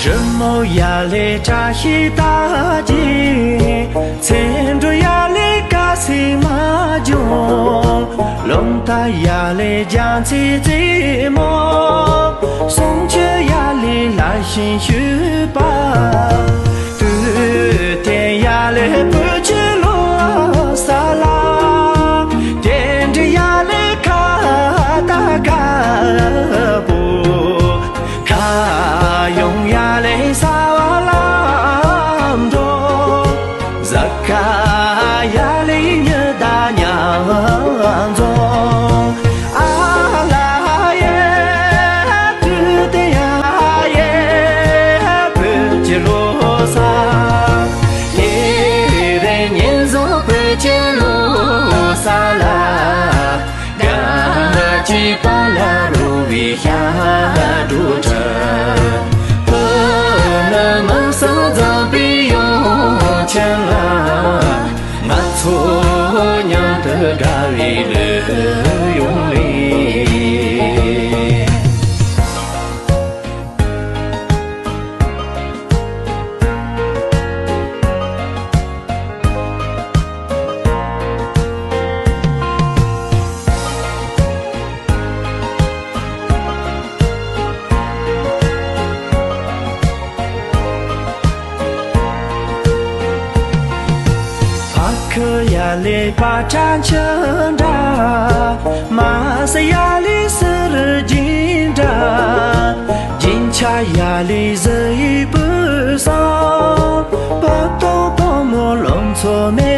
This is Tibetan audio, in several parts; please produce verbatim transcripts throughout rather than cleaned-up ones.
རི་མོ་ཡ་ལེ་བཀྲ་ཤིས་རྟགས་བརྒྱད། མཚན་འགྲོ་ཡ་ལེ་དཀར་སེར་དམར་ལྗང་། རླུང་རྟ་ཡ་ལེ་རྒྱལ་མཚན་རྩེ་མོ། གསུང་ཆོས་ཡ་ལེ་ལྷ་ཞིང་བཞུགས་པ། དུས་མཐའ་ཡ་ལེ་བོད་ཀྱི་ལོ་གསར་ལ། རྟེན་འབྲེལ་ཡ་ལེ་ཁ་བཏགས་དཀར་པོ། ཁ་གཡོང་ཡ་ལེ་གསལ་བ་ལམ་འགྲོ། གཟུགས་ཁ་ཡ་ལེ་ཉི་ཟླ་མཉམ་འཛོམས། ཨ་ལ་ཡེ། དུས་མཐའ་ཡ་ལེ་བོད་ཀྱི་ལོ་གསར། ཡེ་རེ་ཉིན་བཟང་བོད་ཀྱི་ལོ་གསར་ལ། དགའ་སྐྱིད་པ་ལ་རོལ་བའི་ཞབས་བྲོ་འཁྲབ། བོད་མི་མང་སུ་འཛོམས་པའི་ཡུལ་ཆེན་ལ། ང་ཚོ་མཉམ་དུ་དགའ་བའི་ལོ་ཡོང་ལེ། ཕ་ཁུ་ཡ་ལེ་པ་ཏྲ་ཆུ་འདྲ། མ་སི་ཡ་ལེ་སི་རི་རྒྱན་འདྲ། རྒྱན་ཆ་ཡ་ལེ་གཟི་ཡི་སྤུས་བཟང་། བུ་དང་བུ་མོ་ལང་ཚོ་མེ་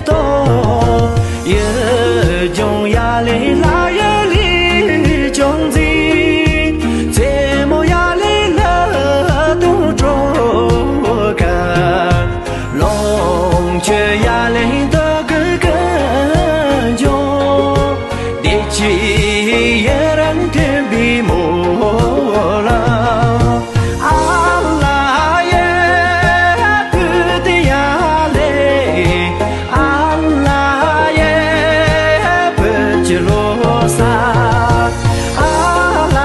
ཏོག། ཡུལ་ལྗོངས་ཡ་ལེ་ལྷ་ཡུལ་ལས་ཅུང་མཛེས། རྩེ་མོ་ཡ་ལེ་ལྷ་དང་སྤྲོ་དགའ། ལོངས་སྤྱོད་ཡ་ལེ་འདོད་དགུ་ཀུན་འབྱུང་། བདེ་སྐྱིད་ཡུན་རིང་ཐོན་པའི་སྨོན་ལམ། ཨ་ལ་ཡེ། དུས་མཐའ་ཡ་ལེ། ཨ་ལ་ཡེ། བོད་ཀྱི་ལོ་གསར། ཨ་ལ་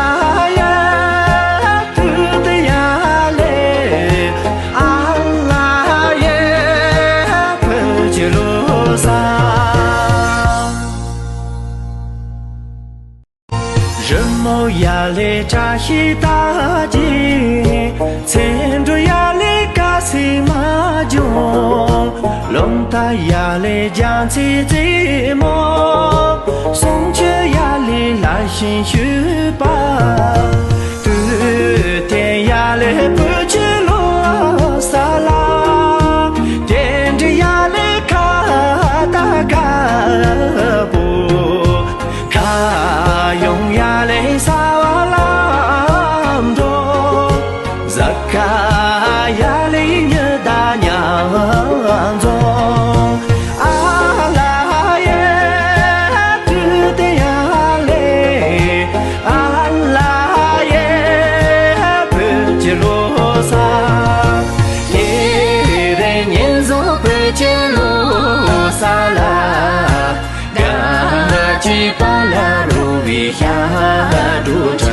ཡེ། དུས་མཐའ་ཡ་ལེ། ཨ་ལ་ཡེ། བོད་ཀྱི་ལོ་གསར། རི་མོ་ཡ་ལེ་བཀྲ་ཤིས་རྟགས་བརྒྱད། མཚན་འགྲོ་ཡ་ལེ་དཀར་སེར་དམར་ལྗང་། རླུང་རྟ་ཡ་ལེ་རྒྱལ་མཚན་རྩེ་མོ། གསུང་ཆོས་ཡ་ལེ་ལྷ་ཞིང་བཞུགས་པ། དུས་མཐའ་ཡ་ལེ་བོད་ཀྱི་ལོ་གསར་ལ། རྟེན་འབྲེལ་ཡ་ལེ་ཁ་བཏགས་དཀར་པོ། ཁ་གཡོང་ཡ་ལེ་གསལ་བ་ལམ་འགྲོ། གཟུགས་ཁ་ཡ་ལེ་ཉི་ཟླ་མཉམ་འཛོམས། ཨ་ལ་ཡེ། དུས་མཐའ་ཡ་ལེ། ཨ་ལ་ཡེ། བོད་ཀྱི་ལོ་གསར། ཡེ་རེ་ཉིན་བཟང་བོད་ཀྱི་ལོ་གསར་ལ། དགའ་སྐྱིད་པ་ལ་རོལ་བའི་ཞབས་བྲོ་འཁྲབ།